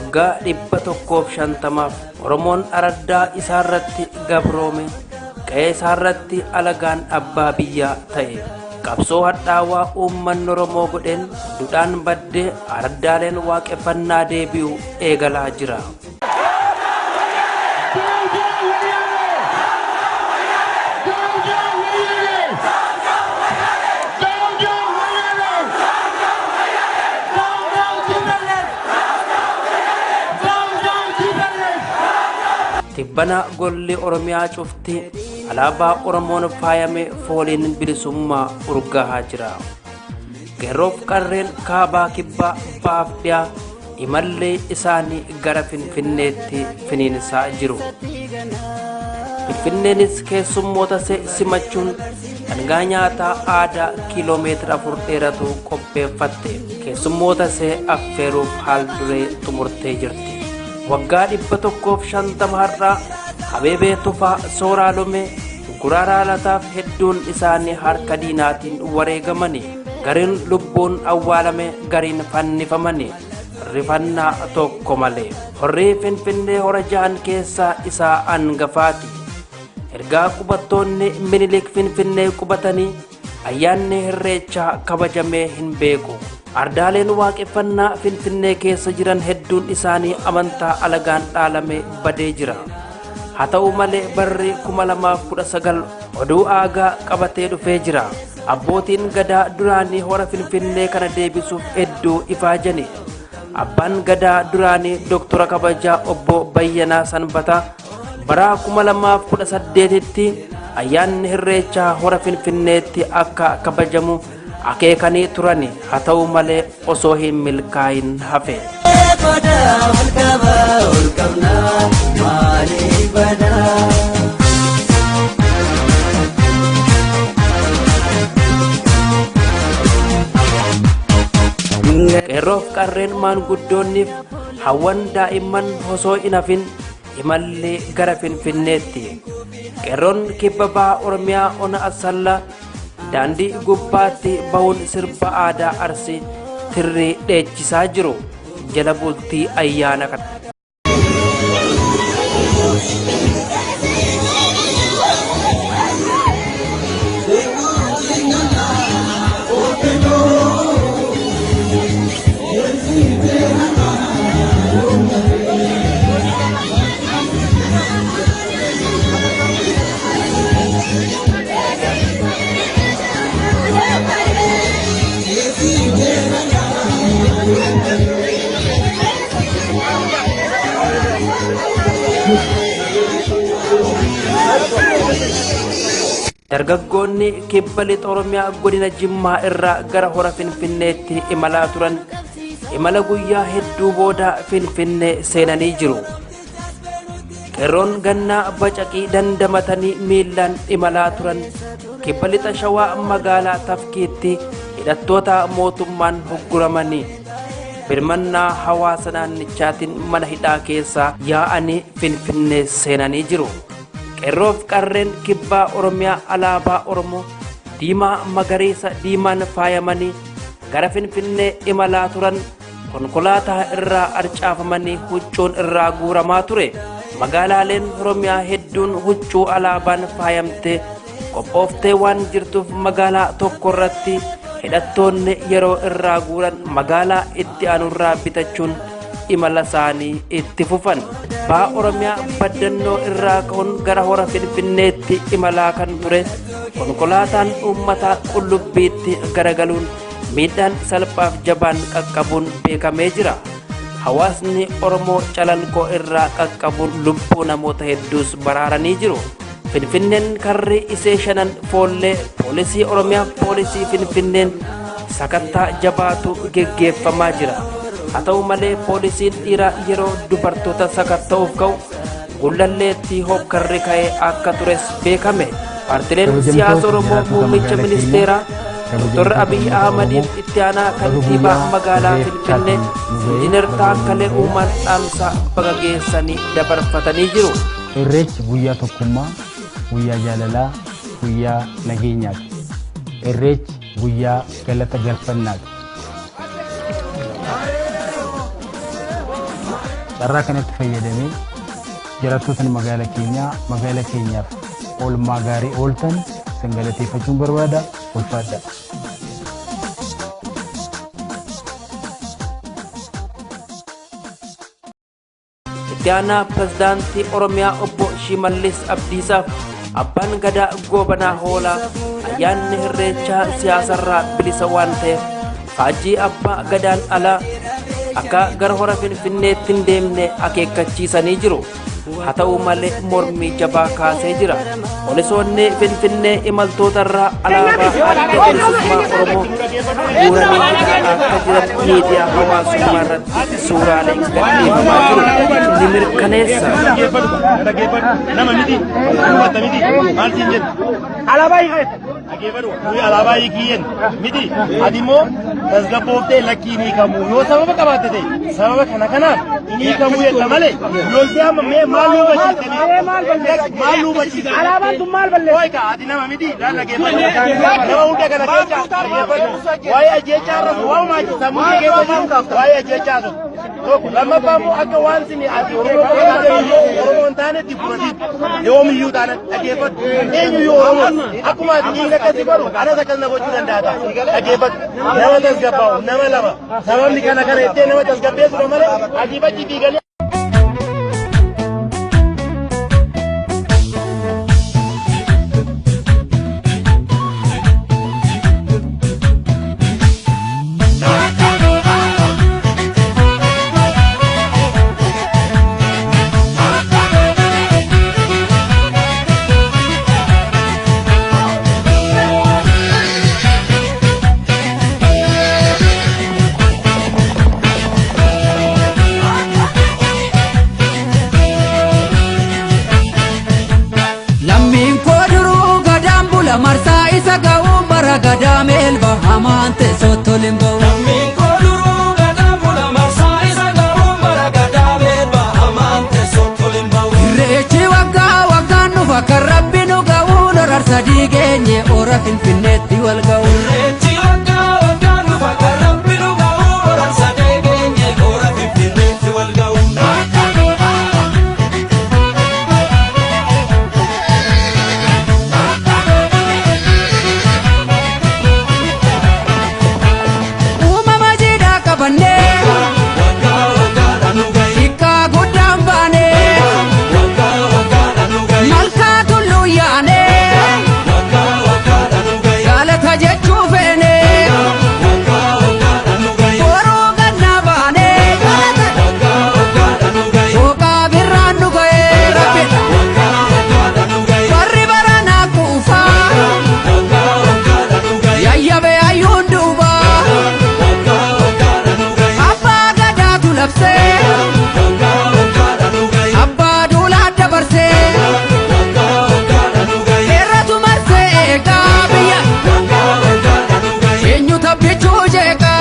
Waggaa 150f Oromoon araddaa isaarratti gabroome, qe'ee isaarratti alagaan abbaa biyyaa ta'e. Qabsoo hadhaawaa uummanni Oromoo godheen dudhaan baddee araddaaleen waaqeffannaa deebi'u eegalaa jira. Tibbana golli Oromiyaa cufti alaabaa Oromoon faayame fooliin bilisummaa urgaahaa jira. Qeerroof qarreen kaabaa kibbaa baaf dhiyaa imallee isaanii gara Finfinneetti finiinsaa jiru. Finfinneenis keessummoota simachuun dhangaa nyaataa aadaa kiiloomeetira 4 dheeratu qopheeffatte. Keessummoota see affeeruuf haal duree xumurtee jirti. Waggaa 150 har'aa Abeebee Tufaa, Sooraa Lomee, Guraaraa Lataaf hedduun isaanii harka diinaatiin wareegamani. Gariin lubbuun awwaalame, gariin fannifamani. Rifannaa tokko malee. Horrii Finfinnee hora ja'an keessaa isaa angafaati. Ergaa qubattoonni Minilik Finfinnee qubatanii ayyaanni Irreechaa kabajamee hin beeku. Ardaaleen waaqeffannaa Finfinnee keessa jiran hedduun isaanii amantaa alagaan dhaalame badee jira. Haa ta'u malee barri 2019 oduu aagaa qabatee dhufee jira. Abbootiin gadaa duraanii hora Finfinnee kana deebisuuf hedduu ifaajani. Abbaan gadaa duraanii Doktora Kabajaa Obbo Bayyanaa Sanbataa bara 2018tti ayyaanni Irreechaa hora Finfinneetti akka kabajamu akeekanii turani. Haa ta'u malee osoo hin milkaa'in hafe. Qeerroof qarreen maanguddoonniif hawwan daa'imman osoo hin hafin imalli gara Finfinneetti. Qeerroon kibba baha Oromiyaa ona Asallaa daandii gubbaatti bahuun sirba aadaa Arsii tirrii dheechisaa jiru. Jala bultii ayyaana kana. Dargaggoonni kibba lixa Oromiyaa godina Jimmaa irraa gara hora Finfinneetti imalaa turan imala guyyaa hedduu booda Finfinnee seenanii jiru. Qeerroon gannaa bacaqii dandamatanii miillaan imalaa turan kibba lixa Shawaa magaalaa Tafkiitti hidhattoota mootummaan hugguramanii birmannaa hawaasa naannichaatiin mana hidhaa keessaa yaa'anii Finfinnee seenanii jiru. Qeerroof qarreen kibbaa Oromiyaa alaabaa Oromoo diimaa magariisa diimaan faayamanii gara Finfinnee imalaa turan konkolaataa irraa arcaafamanii huccuun irraa guuramaa ture. Magaalaaleen Oromiyaa hedduun huccuu alaabaan faayamtee qophooftee waan jirtuuf magaalaa tokko irratti hidhattoonni yeroo irraa guuran magaalaa itti aanurraa bitachuun imala isaanii itti fufan. Baha Oromiyaa baddannoo irraa ka'uun gara hora Finfinneetti imalaa kan ture konkolaataan uummataa Qullubbiitti garagaluun miidhaan salphaaf jabaan qaqqabuun beekamee jira. Hawaasni Oromoo Calanqoo irraa qaqqabuun lubbuu namoota hedduus baraaranii jiru. Finfinneen karri isee shanan foollee poolisii Oromiyaa poolisii Finfinneen sakattaa jabaatu geggeeffamaa jira. Haa ta'u malee poolisiin dhiiraa yeroo dubartoota sakatta'uuf ka'u Gullalleetti hokkarri ka'ee akka tures beekame. Paartileen Kabajamtoota siyaasa Oromoo jiraattota muummicha magaalaa ministeeraa keenyaa, Dr. kabajamtoota Abiy uummata Ahmadiif Oromoo, itti aanaa baga kantiibaa guyyaa magaalaa Irreechaatiin Finfinnee nu ga'e, Injiinar baga Taakkalee nu ga'e. Uumaan dhaamsa baga geessanii dabarfatanii jiru. Irreechi guyyaa tokkummaa, guyyaa jaalalaa, guyyaa nageenyaati. Irreechi guyyaa galata galfannaati. Carraa kanatti fayyadamee jiraattota magaala keenyaa magaala keenyaaf oolmaa gaarii ooltan isin galateeffachuun barbaada. Ulfaadha. Itti aanaa pirezidaantii Oromiyaa obbo Shimallis Abdiisaaf abbaan gadaa Goobanaa Hoolaa ayyaanni Irreechaa siyaasarraa bilisa waan ta'eef faajjii abbaa gadaan alaa akka gara hora Finfinneetti hin deemne akeekkachiisanii jiru. Haa ta'u malee mormii jabaa kaasee jira. Poolisoonni Finfinnee imaltoota irraa alaabaa Adda Bilisummaa Oromoo guuranii akka jiran miidiyaa hawaasummaa irratti suuraaleen gadhiifamaa jiru ni mirkaneessa. Nama miti, uffata miti, maal siin jenna? Alaabaa hiikee. Dhageeffadhu, nuyi alaabaa hiikiyeen miti. Ati immoo tasgabbooftee lakkii ni hiikamuu yoo sababa qabaatte ta'e sababa kana kanaaf ni hiikamuu jetta malee loltee amma mee maal nu hubachiiste? Maal nu hubachiiste? Alaabaan tun maal balleesse? Hooyi ati nama miti laal dhageeffadhu. Nama hunda kana keessa dhageeffadhu. Waa'ee ajjeechaa irra waa'uma sammuu kee keessa jiru waa'ee ajjeechaa sun. Tokko lammaffaa immoo akka waan sini ati Oromoo qofa taate Oromoo hin taanetti fudhatiin yoomiyyuu taanaan dhaggeeffadhu. Eenyuyyuu Oromoo akkuma ati dhiiga akkasii godhu anas akkas na gochuu danda'a ta'a. Dhaggeeffadhu. Nama tasgabbaa'u nama lama sababni kana kana jettee nama tasgabbeessuudha malee asii fachi fiiganii. Lammiin koo duruu gadaan bula marsaa isa ga'uu bara gadaa meelba hamaan teessoo tolin ba'u. Lammiin koo duruu gadaa bula marsaa isa ga'uu bara gadaa meelba hamaan teessoo tolin ba'u. Irreechi waggaa waggaan dhufa kan rabbi nu ga'uu lorar sadii geenye ora Finfinneetti wal ga'u. Irreechi waggaa waggaan dhufa kan rabbi nu ga'uu lorar sadee geenye ora Finfinneetti wal ga'u. Uumama jiidhaa qabannee Waggaa waggaadhaan nu ga'i. xiqqaa guddaan baanee Waggaa waggaadhaan nu ga'i. malkaa tulluu yaanee Waggaa waggaadhaan nu ga'i. galata jechuu feenee Waggaa waggaadhaan nu ga'i. boruu gannaa baanee galata Waggaa waggaadhaan nu ga'i. booqaa birraan nu ga'ee rabbidha. Waggaa waggaadhaan nu ga'i. Warri baranaa kuufaa Waggaa waggaadhaan nu ga'i. yayyabe hayyuun duubaa Waggaa waggaadhaan nu ga'i. abbaa gadaatu labsee Waggaa waggaadhaan nu ga'i. abbaa duulaa dabarsee Waggaa waggaadhaan nu ga'i. seeratu marsee eegaa biyya Waggaa waggaadhaan nu ga'i. eenyu tabbichuu jeeqaa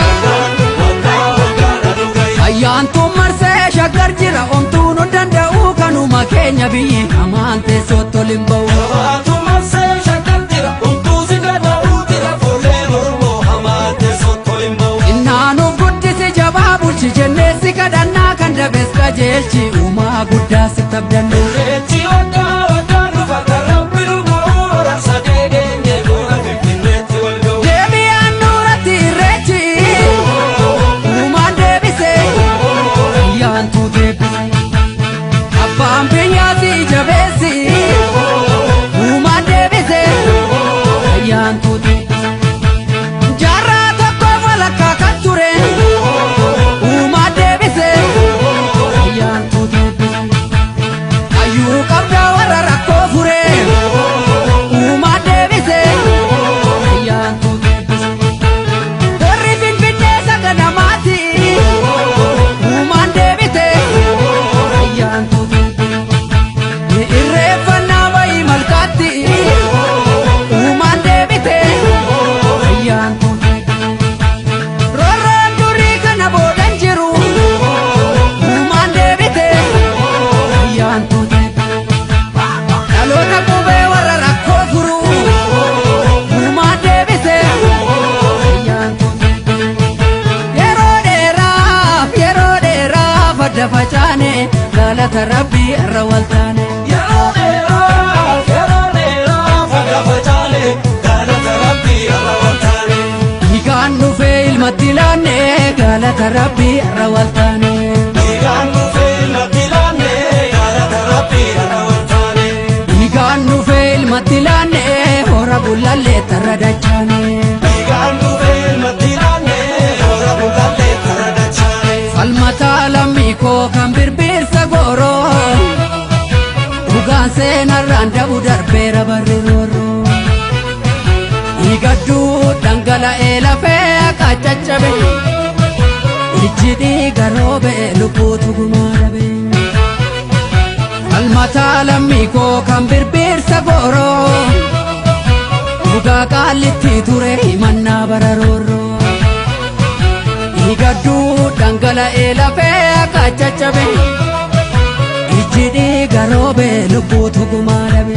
Waggaa waggaadhaan nu ga'i. ayyaantuun marsee shaggar jira omtuu nu danda'u kanuma keenya biyyi hamaan teessoo tolin ba'u. Jabaatu marsee shaggar jira homtuu si danda'uu jira foolleen Oromoo hamaan teessoo tolin ba'u. Innaanuuf guddisi jabaa bulchi jennee si kadhannaa kan dabes qajeelchi uumaa guddaa si tabdannu. Irreechi waggaa waggaan dhufa kan rabbi nu ga'uu horar sadee geenye goona Finfinneetti wal ga'u. Deebi'aan nuuratti irreechi uumaan deebise ayyaantuu deebise abbaan biyyaasi jabeessi uumaan deebise ayyaantuu deebise jaarraa tokko walakkaa kan ture uumaan deebise ayyaantuu deebise hayyuu. adda facaane galata rabbii irra waltaane. Yeroo dheeraa yeroo dheeraa fagga facaane galata rabbii irra waltaane. Dhiigaan dhufee ilmatti laanne galata rabbii irra waltaane. Dhiigaan dhufee ilmatti laanne galata rabbii irra waltaane. Dhiigaan dhufee ilmatti laanne hora bulallee tarra dachaane. Dhiigaan dhufee ilmatti laanne hora bulallee tarra dachaane. Falmataa lammii koo kan birbirsa gooroo dhugaan seenarraan dabu darbeera barri roorroo. Dhiigadduu dhangala'ee lafee akka caccabe ijji dhiiga roobe lubbuutu gumaa dhabe. Falmataa lammii koo kan birbirsa gooroo dhugaa qaallitti ture himannaa bara roorroo. Dhiigadduu dhangala'ee lafee akka caccabe ijji dhiiga roobe lubbuutu gumaa dhabe.